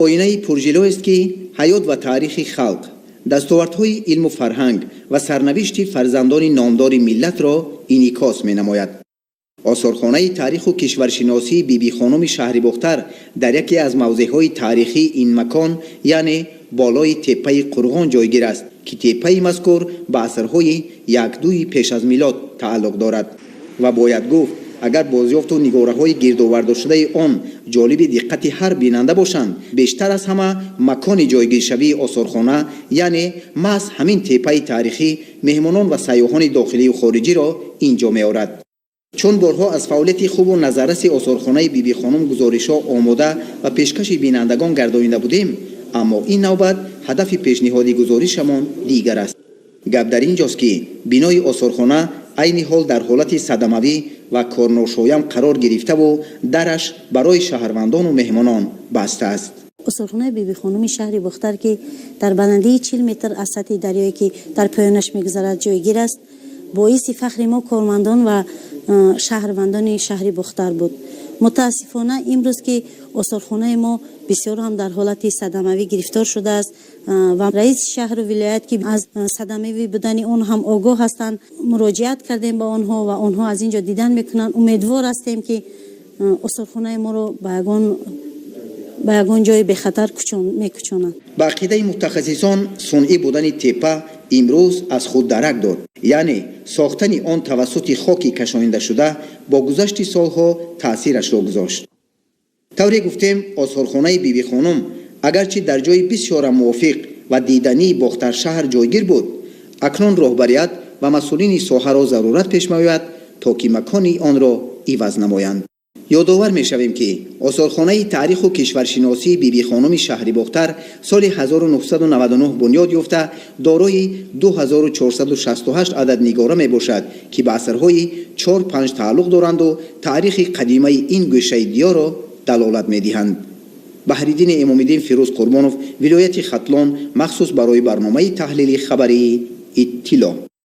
Оинаи пурҷилоест, ки ҳаёт ва таърихи халқ, дастовардҳои илму фарҳанг ва сарнавишти фарзандони номдори миллатро инъикос менамояд. Осорхонаи таъриху кишваршиносии Бибихонуми шаҳри Бохтар дар яке аз мавзеъҳои таърихии ин макон, яъне болои теппаи Қурғон ҷойгир аст, ки теппаи мазкур ба асрҳои 1-2 пеш аз милод тааллуқ дорад. Ва бояд гуфт, агар бозёфту нигораҳои гирдовардашудаи он ҷолиби диққати ҳар бинанда бошанд, бештар аз ҳама макони ҷойгиршавии осорхона, яъне маҳз ҳамин теппаи таърихӣ, меҳмонон ва сайёҳони дохилию хориҷиро ин ҷо меорад. Чун борҳо аз фаъолияти хубу назарраси осорхонаи Бибихонум гузоришҳо омода ва пешкаши бинандагон гардонида будем, аммо ин навбат ҳадафи пешниҳоди гузоришамон дигар аст. Гап дар ин ҷост, ки бинои осорхона айни ҳол дар ҳолати садамавӣ ва корношоям қарор гирифтаву дараш барои шаҳрвандону меҳмонон баста аст. Осорхонаи Бибихонуми шаҳри Бохтар, ки дар баландии 40 метр аз сатҳи дарёе, ки дар поёнаш мегузарад, ҷойгир аст, боиси фахри мо, кормандон ва шаҳрвандони шаҳри Бохтар буд. Мутаассифона, имрӯз ки осорхонаи мо бисёр ҳам дар ҳолати садамавӣ гирифтор шудааст ва раиси шаҳру вилоят, ки аз садамавӣ будани он ҳам огоҳ ҳастанд, муроҷиат кардем ба онҳо ва онҳо аз ин ҷо дидан мекунанд. Умедвор ҳастем, ки осорхонаи моро ба ягон ҷои бехатар мекӯчонанд. Ба ақидаи мутахассисон, сунъӣ будани теппа имрӯз аз худ дарак дод, яъне сохтани он тавассути хоки кашонидашуда бо гузашти солҳо таъсирашро гузошт. Тавре гуфтем, осорхонаи Бибихонум агарчи дар ҷои бисёра мувофиқ ва дидании Бохтаршаҳр ҷойгир буд, акнун роҳбарият ва масъулини соҳаро зарурат пеш меояд, то ки макони онро иваз намоянд. Ёдовар мешавем, ки осорхонаи таъриху кишваршиносии Бибихонуми шаҳри Бохтар соли 1999 бунёд ёфта, дорои 2468 адад нигора мебошад, ки ба асрҳои 4-5 тааллуқ доранду таърихи қадимаи ин гӯшаи диёрро далолат медиҳанд. Баҳриддини Эмомиддин, Фирӯз Қурбонов, вилояти Хатлон, махсус барои барномаи таҳлили хабарии Иттилоъ.